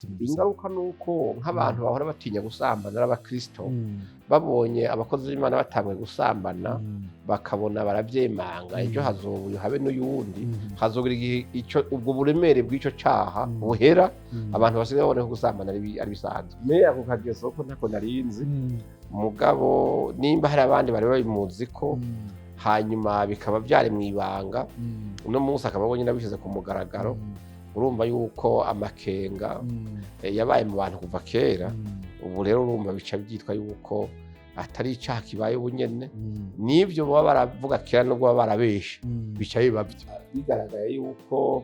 Ingaruka nuko nk'abantu bahora batinya gusambana ari abakristo, babonye abakozi b'Imana batanguye gusambana, bakabona baravyemanga, ejo hazoba uyu habe n'uyundi, hazogira igihe ico ubwo buremere bw'ico caha buhera, abantu basigaye babona ko gusambana ari bisanzwe. Me ako kageso ko ntako narinzi, mugabo nimba hari abandi bari babimuzi ko hanyuma bikaba vyari mw'ibanga, uno munsi akaba abonye nabishyize ku mugaragaro, urumva yuko amakenga yabaye mu bantu kuva kera. Ubu rero urumva bica byitwa yuko atari icaha kibaye ubunyene, n'ivyo baba baravuga kera nubwo baba barabeshe, bica biba vyo bigaragaye yuko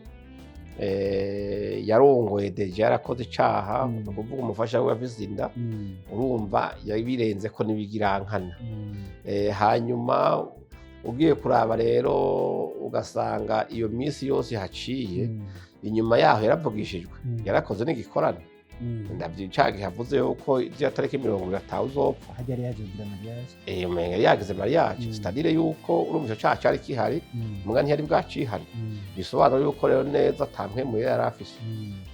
yarongoye déjà yarakoze icaha, ni ukuvuga umufasha we afise inda, urumva yabirenze ko n'ibigirankana. Hanyuma ugiye kuraba rero ugasanga iyo minsi yose haciye inyuma yaho yaravugishijwe, yarakoze n'igikorane. Ndavyica gihe avuze yuko ivyo tariki 25 uzopfa. Harya yari yaje kugira mariage. Umenga yari yagize mariage, c'est-à-dire yuko urumva ico caha cari kihari, muga ntiyari bwacihane. Bisobanura yuko rero neza ata mpwemu yari afise,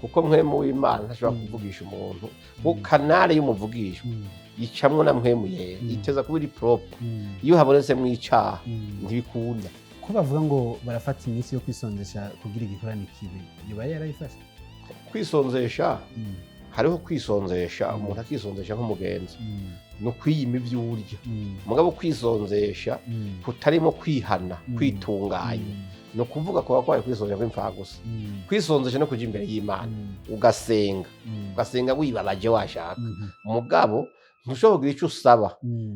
kuko mpwemu w'Imana ntashobora kuvugisha umuntu, kuko canal y'umuvugishwa icamwo na mpwemu yera, iteza kuba iri propre. Iyo habonetsemwo icaha, ntibikunda. Ko bavuga ngo barafata iminsi yo kwisonzesha kugira igikorane kibe, yoba yarayifashe? Kwisonzesha, hariho kwisonzesha umuntu akisonzesha nk'umugenzi, ni ukwiyima ivyo urya. Mugabo kwisonzesha kutarimo kwihana, kwitunganya, ni ukuvuga kuba kwabaye kwisonzesha kw'imfagusa. Kwisonzesha no kuja imbere y'Imana, ugasenga, ugasenga wibabaje washaka, mugabo ntushobora kugira ico usaba,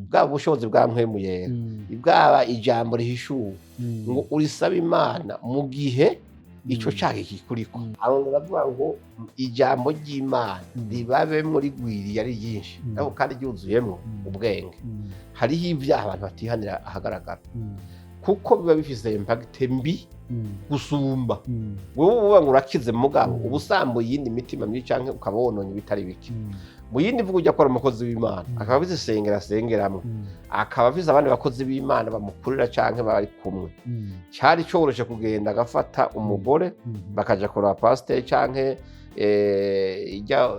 bwaba ubushobozi bwa mpwemu yera, bwaba ijambo rihishuwe, ngo urisabe Imana mu gihe ico caha kikuriko. Arongera aravuga ngo ijambo ry'Imana ribabemwo rigwiriye ari ryinshi, ariko kandi ryuzuyemwo ubwenge. Hariho ivyaha abantu batihanira ahagaragara, kuko biba bifise impact mbi gusumba. Wewe uba ngo urakize, mugabo uba usambuye iyindi mitima mibi canke ukaba wononye ibitari bike. Mu yindi mvugo, ujya akora umukozi w'Imana, akaba afise isengero asengeramwo, akaba afise abandi bakozi b'Imana bamukurira canke bari kumwe, cari coroshe kugenda agafata umugore, bakaja kuraba pasiteri canke ijya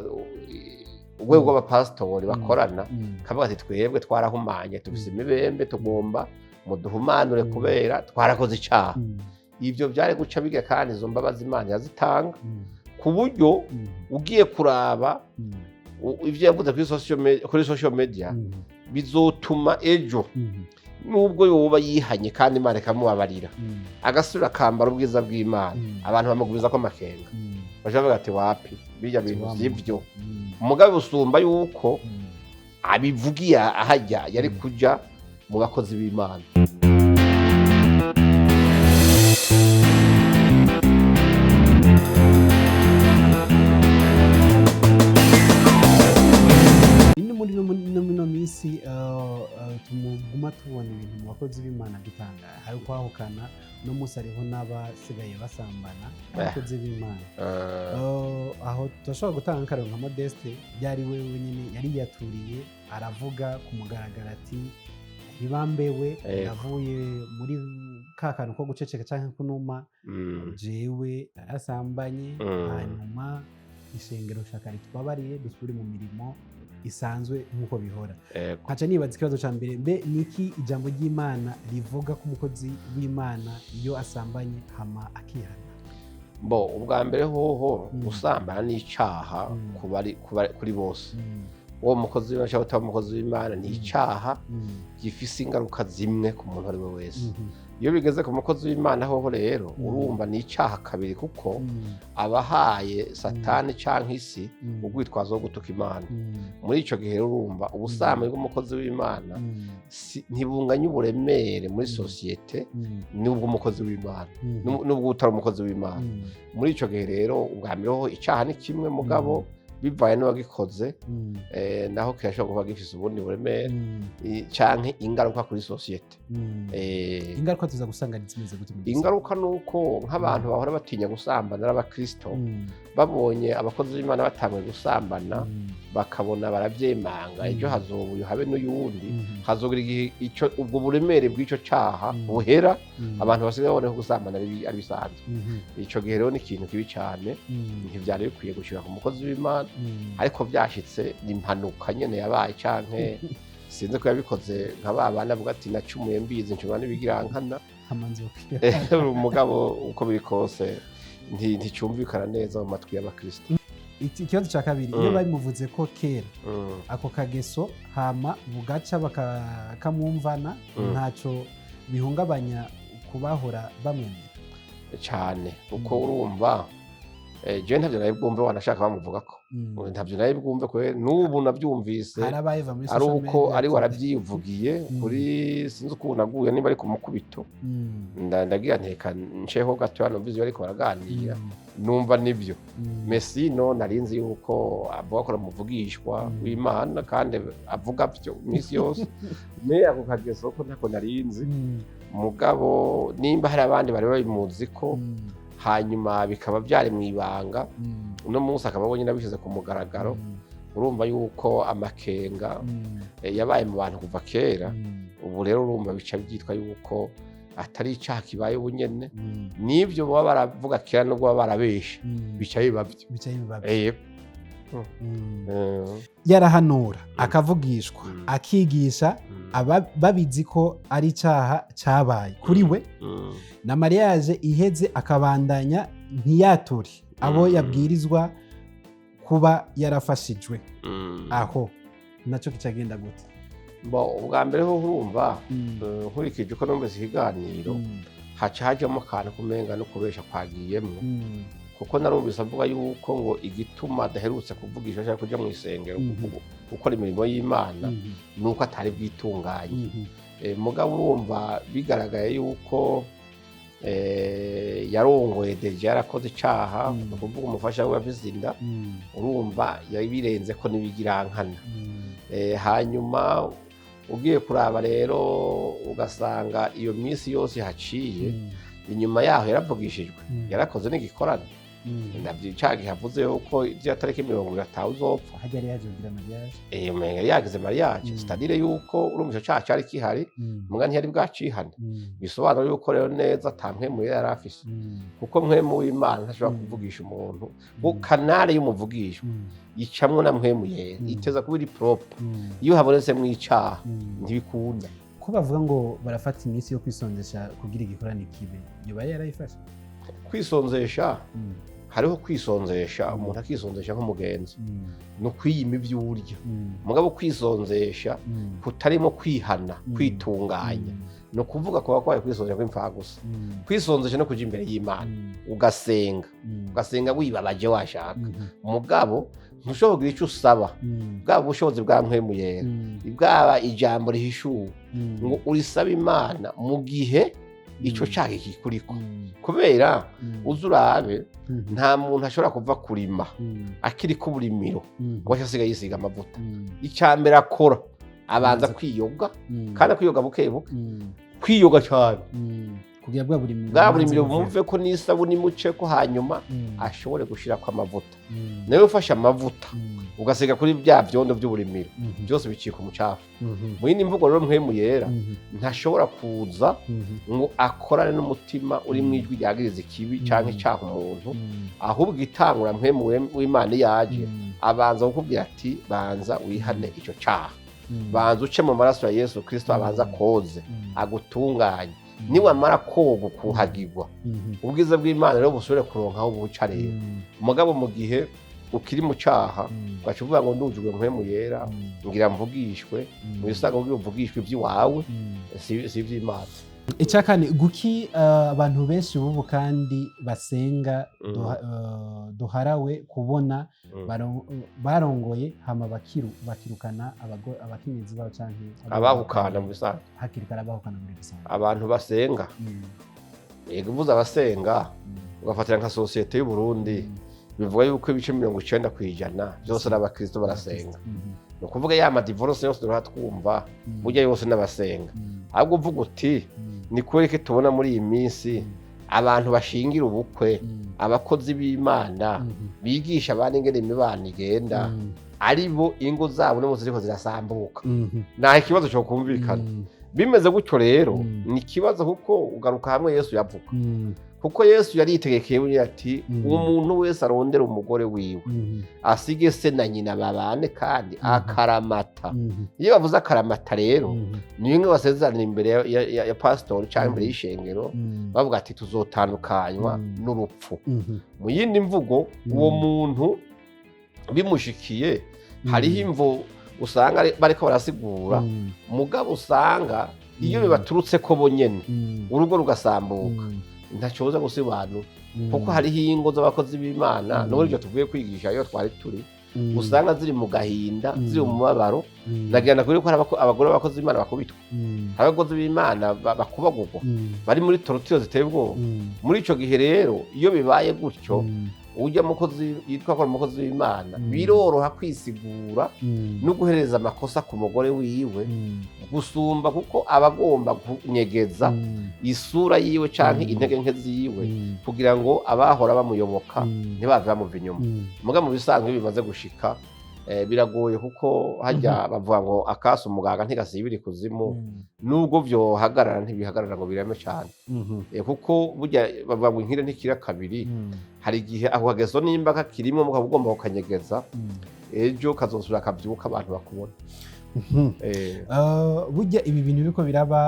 urwego rw'abapasitori bakorana, kavuga ati: "Twebwe twarahumanye, tufise imibembe, tugomba muduhumanure kubera twarakoze icaha." Ivyo vyari guca biga, kandi izo mbabazi Imana yazitanga, ku buryo ugiye kuraba ivyo yavuze kuri social media bizotuma ejo, nubwo yoba yihanye kandi Imana ikamubabarira, agasubira akambara ubwiza bw'Imana, abantu bamugumiza ko amakenga, baca bavuga ati: "Wapi, birya bintu sivyo." Umugabe usumba yuko abivugiye ahajya yari kuja mu bakozi b'Imana. Ino muri no minsi tumuguma tubona ibintu mu bakozi b'Imana dutangara, hari kwahukana, no munsi hariho n'abasigaye basambana abakozi b'Imana. Aho turashobora gutanga akarero nka Modeste, byari we wenyine yari yaturiye aravuga ku mugaragaro ati: "Ntibambewe, navuye muri ka kantu ko guceceka cyangwa kunuma, jewe narasambanye, hanyuma ishengero shaka ritubabariye dusubire mu mirimo isanzwe nk'uko bihora." Nkaca nibaza ikibazo cya mbere: mbe niki ijambo ry'Imana rivuga ko umukozi w'Imana iyo asambanye hama akihana? Bo ubwa mbere hoho, gusambana n'icaha kuri bose, uwo mukozi w'Imana cyangwa utaba umukozi w'Imana, ni icaha gifise ingaruka zimwe ku muntu ari we wese. Iyo bigeze ku mukozi w'Imana hoho rero, urumva ni icaha kabiri, kuko abahaye Satani canke isi urwitwazo rwo gutuka Imana. Muri ico gihe rero urumva ubusambanyi bw'umukozi w'Imana ntibunganya uburemere muri sosiyete n'ubw'umukozi w'Imana n'ubwo utari umukozi w'Imana. Muri ico gihe rero, ubwa mbere ho icaha ni kimwe, mugabo bivaye n'uwagikoze, naho kirashobora kuba gifise ubundi buremere canke ingaruka kuri sosiyete. Ingaruka tuza gusanga zimeze gute muri Ingaruka ni uko nk'abantu bahora batinya gusambana ari abakristo, babonye abakozi b'Imana batanguye gusambana, Bakabona baravyemanga, ejo hazoba uyu, habe n'uyundi, hazogira igihe ico ubwo buremere bw'ico caha buhera, abantu basigaye babona ko gusambana ari bisanzwe. Ico gihe rero ni ikintu kibi cane, ntivyari bikwiye gushika ku mukozi w'Imana, ariko vyashitse ni impanuka nyene yabaye, canke sinzi ko yabikoze nka ba bana avuga ati: "Nacumuye mbizi, ncumura n'ibigirankana." Hamanzuka. Umugabo uko biri kose nticumvikana neza mu matwi y'abakristo. Ikibazo cya kabiri, iyo babimuvuze ko kera ako kageso, hama bugaca bakakamwumvana, ntaco bihungabanya kubahora bamwemera? Cyane, kuko urumva, jewe ntavyo nari bwumve, wanashaka bamuvuga ko ntavyo nari bwumve kwe, n'ubu navyumvise Harabaye va muri ari social uko media. ari warabyivugiye kuri, sinzi ukuntu naguye, niba ari ku mukubito, ndagira nteka nceho gato numva ivyo bariko baraganira, numva nivyo. Mesino narinzi yuko avuga ko aramuvugishwa w'Imana kandi avuga vyo iminsi yose, me ako kageso ko ntako narinzi. Mugabo nimba hari abandi bari babimuzi ko, hanyuma bikaba byari mu ibanga, uno munsi akaba abonye nabishyize ku mugaragaro, urumva yuko amakenga yabaye mu bantu kuva kera. Ubu rero urumva bica byitwa yuko atari icaha kibaye ubunyene, n'ibyo baba baravuga kera nubwo baba barabeshe, bica biba byo. Bica biba byo. Yego. Yarahanura, akavugishwa, akigisha, aba babizi ko ari icaha cabaye kuri we, na mariage iheze akabandanya ntiyature abo yabwirizwa kuba yarafashijwe, aho nacyo kicagenda gute? Bo, ubwa mbere ho urumva, nkurikije uko numvise ikiganiro, haca hajamo akantu kumenga no kubesha kwagiyemwo, kuko narumvise avuga yuko ngo igituma adaherutse kuvugisha cyangwa kuja mu isengero gukora imirimo y'Imana ni uko atari bwitunganye. Mugabo urumva bigaragaye yuko yarongoye déjà yarakoze icaha, ni ukuvuga umufasha we afise inda, urumva yabirenze ko n'ibigirankana. Hanyuma ugiye kuraba rero ugasanga iyo minsi yose haciye, inyuma yaho yaravugishijwe, yarakoze n'igikorane. Ndavyo ca gihe avuze yuko ivyo tariki 50 uzopfa. Hajya yari yaje kugira mariage. Umenga yari yagize mariage, c'est-à-dire yuko urumva ico caha cari kihari, muga ntiyari bwacihane. Bisobanura yuko rero neza ata mpwemu yari afise, kuko mpwemu w'Imana ntashobora kuvugisha umuntu, kuko canal y'umuvugishwa icamwo na mpwemu yera, iteza kuba iri propre. Iyo habonetsemwo icaha, ntibikunda. Ko bavuga ngo barafata iminsi yo kwisonzesha kugira igikorane kibe, yoba yarayifashe? Kwisonzesha, hariho kwisonzesha umuntu akisonzesha nk'umugenzi, ni ukwiyima ibyo urya. Mugabo kwisonzesha kutarimo kwihana, kwitunganya, ni ukuvuga kuba kwabaye kwisonzesha kw'imfagusa. Kwisonzesha no kuja imbere y'Imana, ugasenga, ugasenga wibabaje washaka, mugabo ntushobora kugira icyo usaba, bwaba ubushobozi bwa mpwemu yera, bwaba ijambo rihishuwe, ngo urisabe Imana mu gihe ico caha kikuriko. Kubera uze urabe, nta muntu ashobora kuva kurima akiri ku burimiro ngo ace asigaye yisiga amavuta. Icya mbere akora, abanza kwiyoga, kandi akwiyoga buke buke, kwiyoga cyane, kugira bwa burimiro bwa burimiro bumanze. Bumve ko n'isabuni imuce ko, hanyuma ashobore gushirako amavuta. Nawe ufashe amavuta ugasiga kuri bya vyondo by'uburimiro, byose bicika umucafu. Mu yindi mvugo rero, mpwemu yera ntashobora kuza ngo akorane n'umutima uri mu ijwi ryagiriza ikibi canke icaha umuntu. Ahubwo itangura, mpwemu w'Imana iyo aje, abanza kukubwira ati: "Banza wihane ico caha, banza uce mu maraso ya Yesu Kristo, abanza koze, agutunganye." Niwamara koga, ukuhagirwa, ubwiza bw'Imana rero busubire kuronka aho buca rero. Mugabo mu gihe ukiri mu caha, ugaca uvuga ngo ndujujwe mpwemu yera, ngira mvugishwe, mu bisaga kugira uvugishwe ivy'iwawe, si ivy'Imana. Icya kane, guki abantu benshi b'ubu kandi basenga, duharawe kubona barongoye hama bakirukana abakenyezi babo canke Abahukana mu bisanzwe. Hakiri kare, abahukana muri rusange. Abantu basenga, yego, uvuze abasenga, ugafatira nka sosiyete y'u Burundi, bivuga yuko ibice 90% byose ari abakristo barasenga. Ni ukuvuga ya ma divorce yose duhora twumva, burya yose n'abasenga. Ahubwo uvuga uti: "Ni kubera iki tubona muri iyi minsi Abantu bashingira ubukwe, abakozi b'Imana bigisha abandi ingene imibano igenda, ari bo ingo zabo no ziriko zirasambuka, naho ikibazo cyo kumvikana. Bimeze gutyo rero, ni ikibazo, kuko ugaruka hamwe Yesu yavuga, kuko Yesu yari yitegekeye we ati: "Umuntu wese arondera umugore wiwe, asige se na nyina babane kandi akaramata." Iyo bavuze akaramata rero, ni bimwe basezeranira imbere ya pasitori cyangwa imbere y'ishengero, bavuga ati: "Tuzotandukanywa n'urupfu." Mu yindi mvugo, uwo muntu bimushikiye, hariho imvo usanga bariko barasigura, mugabo usanga iyo bibaturutse ko bonyene, urugo rugasambuka, ntacoza gusobanura, kuko hariho ingo z'abakozi b'Imana, n'ubu ibyo tuvuye kwigisha iyo twari turi, usanga ziri mu gahinda, ziri mu mubabaro. Ndagira ndakubwire ko hari abagore b'abakozi b'Imana bakubitwa, hari abakozi b'Imana bakubagurwa, bari muri torture ziteye ubwoba. Muri ico gihe rero, iyo bibaye gutyo, ujya mukozi yitwa ko ari umukozi w'Imana, biroroha kwisigura no guhereza amakosa ku mugore wiwe gusumba, kuko aba agomba kunyegeza isura yiwe canke intege nke ziwe, kugira ngo abahora bamuyoboka ntibave bamuva inyuma. Muga mu bisanzwe, iyo bimaze gushika, biragoye, kuko hajya bavuga ngo akasa umuganga ntigasibira ikuzimu. Nubwo vyohagarara, ntibihagarara ngo bireme cane. Kuko burya bavuga ngo inkire ntikira kabiri. Hari igihe ako kageso nimba kakirimo, mukaba ugomba kukanyegeza, ejo kazosubira kavyuka abantu bakubona. Burya ibi bintu biriko biraba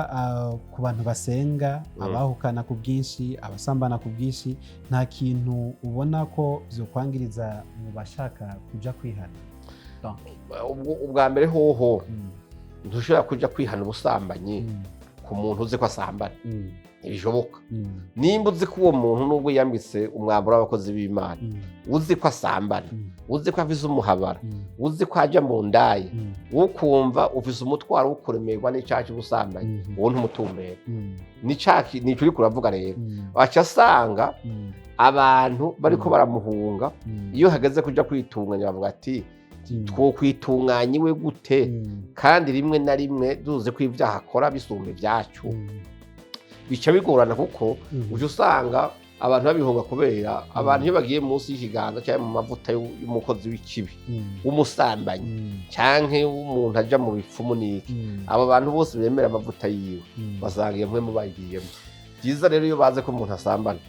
ku bantu basenga, abahukana ku bwinshi, abasambana ku bwinshi, nta kintu ubona ko vyokwangiriza mu bashaka kuja kwihana? Donc, Ubwa mbere hoho, ntushobora kuja kwihana ubusambanyi ku muntu uzi ko asambana. Ntibishoboka. Nimba uzi ko uwo muntu, nubwo yambitse umwambaro w'abakozi b'Imana, uzi ko asambana, uzi ko afise umuhabara, uzi ko aja mu ndaya, ukumva ufise umutwaro wo kuremerwa n'icyaha cy'ubusambanyi, uwo ntumutumbera. Nico uriko uravuga rero, aca asanga abantu bariko baramuhunga. Iyo hageze kuja kwitunganya, bavuga ati: "Twokwitunganya iwe gute, kandi rimwe na rimwe duzi ko ibyaha akora bisumba ibyacu?" Bica bigorana, kuko uca usanga abantu babihunga, kubera abantu iyo bagiye munsi y'ikiganza cyangwa mu mavuta y'umukozi w'ikibi, w'umusambanyi, canke w'umuntu aja mu bipfumu n'iki, abo bantu bose bemera amavuta yiwe, basanga iyo mpwemu bayigiyemo. Byiza rero, iyo baze ko umuntu asambana,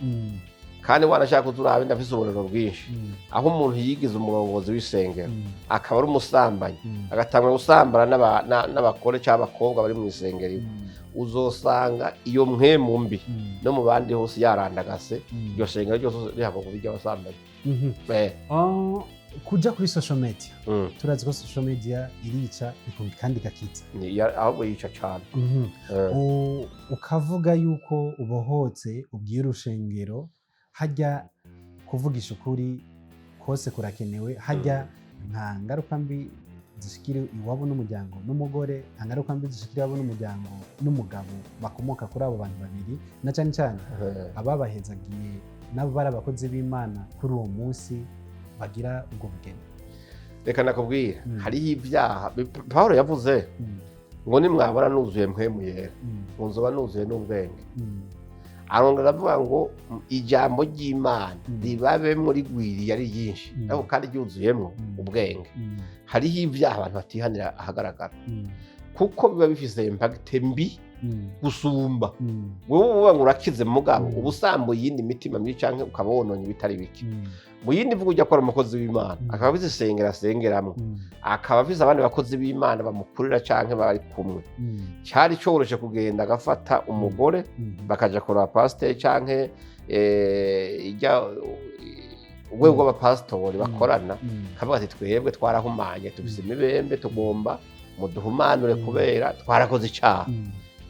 kandi wanashaka kuza urabe, ndafise uburero bwinshi aho umuntu yigize umurongozi w'isengero, akaba ari umusambanyi, agatangura gusambana n'abagore cyangwa abakobwa bari mu isengero iwe, uzosanga iyo mpwemu mbi no mu bandi hose yarandagase, iryo sengero ryose rihabwa kuba iry'abasambanyi. Ah, kuja kuri social media, turazi ko social media irica kandi igakiza. Ahubwo yica cane. Ukavuga yuko ubohotse, ubwira urushengero, hajya kuvugisha ukuri kose kurakenewe. Hajya nta ngaruka mbi zishikira iwabo n'umuryango n'umugore, nta ngaruka mbi zishikira iwabo n'umuryango n'umugabo bakomoka kuri abo bantu babiri, na cyane cyane ababahezagiye nabo bari abakozi b'Imana kuri uwo munsi bagira ubwo bugeni? Reka nakubwira, hariho ibyaha Pawulo yavuze ngo: "Nimwabona nuzuye Mpwemu Yera, ngo nzoba nuzuye n'ubwenge." Arongera aravuga ngo ijambo ry'Imana ribabemwo rigwiriye ari ryinshi, ariko kandi ryuzuyemwo ubwenge. Hariho ibyaha abantu batihanira ahagaragara, kuko biba bifise impact mbi gusumba. Wowe uvuga ngo urakize, mugabo uba usambuye iyindi mitima mibi, canke ukaba wononye ibitari bike. Mu yindi mvugo, ujya akora umukozi w'Imana, akaba afise isengero asengeramwo, akaba afise abandi bakozi b'Imana bamukurira canke bari kumwe, cyari coroshe kugenda agafata umugore, bakaja kuraba pasiteri canke ijya urwego rw'abapasitori bakorana, kavuga ati: "Twebwe twarahumanye, tufise imibembe, tugomba muduhumanure kubera twarakoze icaha."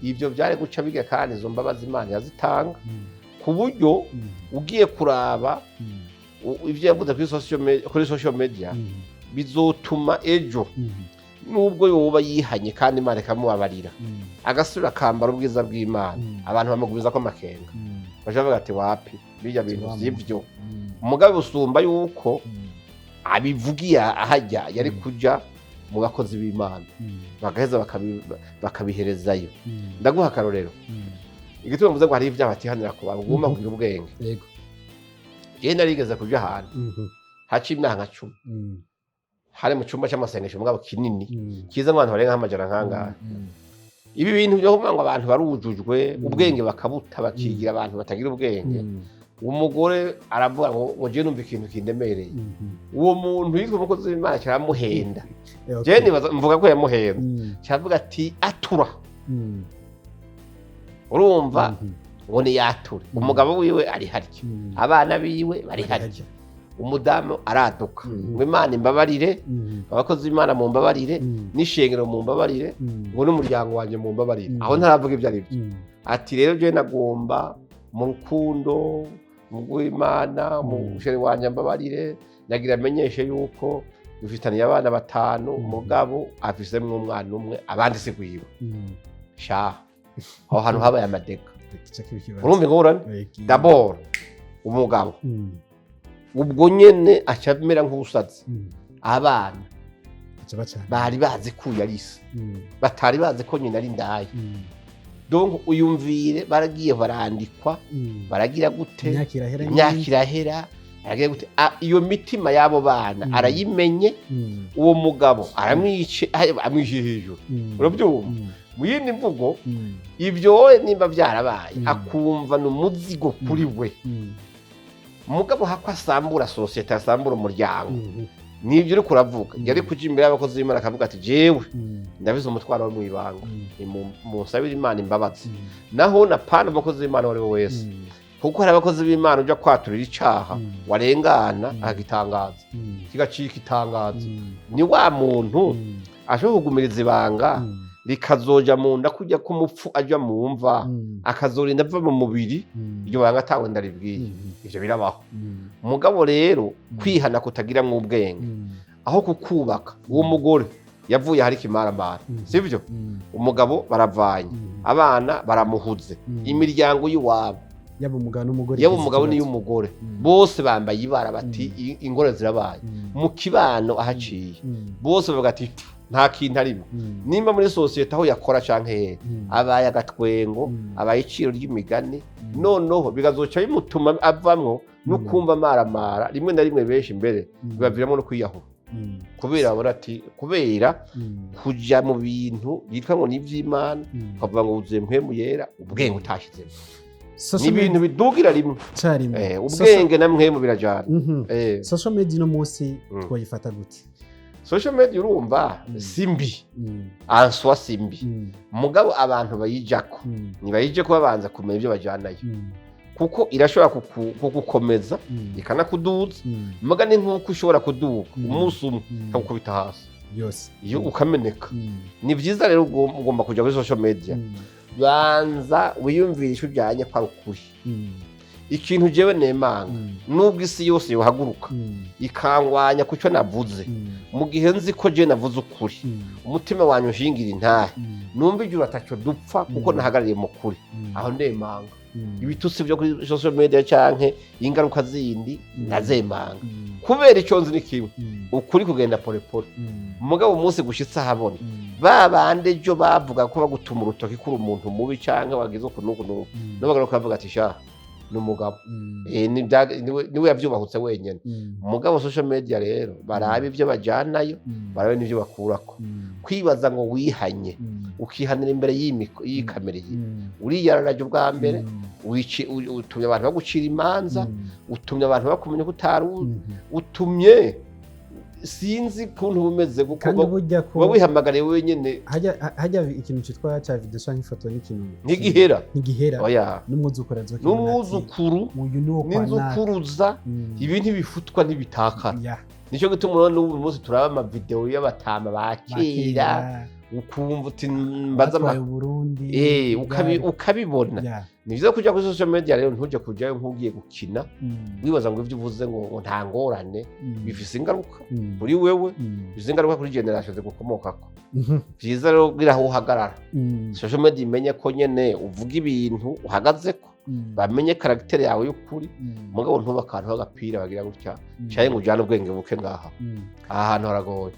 Ibyo byari guca biga, kandi izo mbabazi Imana yazitanga, ku buryo ugiye kuraba ivyo yavuze kuri social media, bizotuma ejo, nubwo yoba yihanye kandi Imana ikamubabarira, agasubira akambara ubwiza bw'Imana, abantu bamugumiza ko amakenga, baca bavuga ati: "Wapi, bijya bintu sivyo." Umugabe usumba yuko abivugiye ahajya, yari kuja mu bakozi b'Imana, bagaheza bakabiherezayo. Ndaguha akarorero. Igituma mvuze ngo hari ibyaha batihanira ku bantu, ugomba kugira ubwenge. Jewe narigeze kuja ahantu haca imyaka nka 10, hari mu cyumba cy'amasengesho mugabo kinini, kiza abantu barenga nk'amajana nkangahe. Ibi bintu byo kuvuga ngo abantu barujujwe ubwenge bakabuta, bakigira abantu batagira ubwenge. Umugore aravuga ngo jewe numva ikintu kindemereye. Uwo muntu yitwa umukozi w'Imana kiramuhenda. Jewe nibaza, mvuga ko yamuhenda. Kiravuga ati atura. Urumva, ngo ni yature. Umugabo wiwe ari harya, abana biwe bari harya, umudamu araduka ngo Imana imbabarire, abakozi b'Imana mumbabarire, n'ishengero mumbabarire, ngo n'umuryango wanjye mumbabarire. Aho ntaravuga ibyo ari byo. Ati rero jewe nagomba mu rukundo mu rw'Imana, mu chéri wanjye mbabarire, nagira amenyeshe yuko dufitaniye abana batanu, mugabo afisemwo umwana umwe, abandi si gwiwe. Sha, aho hantu habaye amadega. Igice k'ikibazo. Urumva ingorane? D'abord umugabo ubwo nyene aca amera nk'usaze. Abana Baca bacana. bari bazi ko uyu ari se, batari bazi ko nyina ari indaya. Donc uyumvire, baragiye barandikwa, baragira gute? Imyaka irahera. Imyaka irahera, aragira gute? Ah, iyo mitima y'abo bana arayimenye. Uwo mugabo aramwice, amwishe hejuru. Urabyumva? Mu yindi mvugo, ibyo wowe nimba byarabaye, akumva ni umuzigo kuri we. Mugabo hako asambura société, asambura umuryango, nibyo uri kuravuga. Yari kuja imbere y'abakozi b'Imana akavuga ati jewe ndabize umutwaro wo mw'ibanga, munsabire Imana imbabazi. Naho na pana umukozi w'Imana uwo ari we wese, kuko hari abakozi b'Imana uja kwaturira icaha, warengana akagitangaza, kigacika itangazo. Ni wa muntu ashobora kugumiriza ibanga, rikazoja mu nda kujya k'umupfu aja mu mva, akazorinda ava mu mubiri iryo banga atawe ndaribwiye. Ivyo birabaho. Mugabo rero kwihana kutagiramwo ubwenge, aho kukubaka, uwo mugore yavuye ahari kimaramara, sivyo? Umugabo baravanye, abana baramuhuze, imiryango y'iwabo, yaba umugabo n'umugore, yaba igize umugabo ikibazo. n'iy'umugore, bose bambaye ibara bati ingorane zirabaye. Mu kibano ahaciye, bose bavuga ati nta kintu arimo. Nimba muri société aho yakora canke hehe, abaye agatwengo, abaye iciro ry'imigani. Noneho bigazoca bimutuma avamwo no kumva amaramara. Rimwe na rimwe benshi mbere bibaviramo no kwiyahura, kubera babona ati kubera kuja mu bintu byitwa ngo ni ivy'Imana, ukavuga ngo wuzuye mpwemu yera, ubwenge utashizemo. Ni Social ibintu media bidugira rimwe. Carimwe. Ubwenge na mpwemu birajana. Social media ino munsi twoyifata gute? Social media, urumva, si mbi en soi, si mbi. Mugabo abantu bayijako ntibayije ko babanza kumenya ibyo bajanayo, kuko irashobora kugukomeza, ikanakuduza. Muga ni nk'uko ushobora kuduka umunsi umwe, ikagukubita hasi byose iyo ukameneka. Ni byiza rero, ugomba kujya kuri social media, banza wiyumvire icyo ujyanye ko ari ukuri. Ikintu jewe nemanga, nubwo isi yose yohaguruka ikangwanya ku cyo navuze, mu gihe nzi ko jewe navuze ukuri, umutima wanjye ushingira intahe, numva ijuru ataco dupfa kuko nahagarariye mu kuri, aho ndemanga. Ibitutsi byo kuri social media canke ingaruka zindi, ndazemanga, kubera icyo nzi ni kimwe: ukuri kugenda polepole. Mugabo umunsi gushitse ahabona, ba bandi ejo bavuga ko bagutuma urutoki kuri umuntu mubi canke wagize uku n'uku n'uku, nabo bagaruka bavuga ati sha ni umugabo. Niwe yavyubahutse wenyene. Mugabo social media rero, barabe ibyo bajanayo, barabe n'ibyo bakurako. Kwibaza ngo wihanye, ukihanira imbere y'ikamera iyi, uriyararaje ubwa mbere, utumye abantu bagucira imanza, utumye abantu bakumenya ko utari utumye sinzi ukuntu bumeze, kuko Kandi burya ko uba wihamagariye wenyine. Hajya ikintu cyitwa cya video cyangwa ifoto n'ikintu Ntigihera. Ntigihera. Oya. N'umwuzukuru azokibona ati, N'umwuzukuru uyu ni uwo kwa naka. n'inzukuruza. Ibi ntibifutwa, ntibitakara. Nicyo gituma urabona n'ubu munsi turaba amavideo y'abatama ba kera, Bakera, ukumva uti mbaza batwaye Uburundi. Ukabibona. Ni byiza kujya kuri social media rero, ntujye kujyayo nk'ugiye gukina, wibaza ngo ibyo uvuze ngo nta ngorane. Bifise ingaruka kuri wewe, bifise ingaruka kuri generation zigukomokako. Byiza rero kugira aho uhagarara, social media imenye ko nyene uvuga ibintu uhagazeko, bamenye caractère yawe y'ukuri. Mugabo ntuba akantu k'agapira bagira gutya, canke ngo ujane ubwenge buke ngaha. Aha hantu haragoye.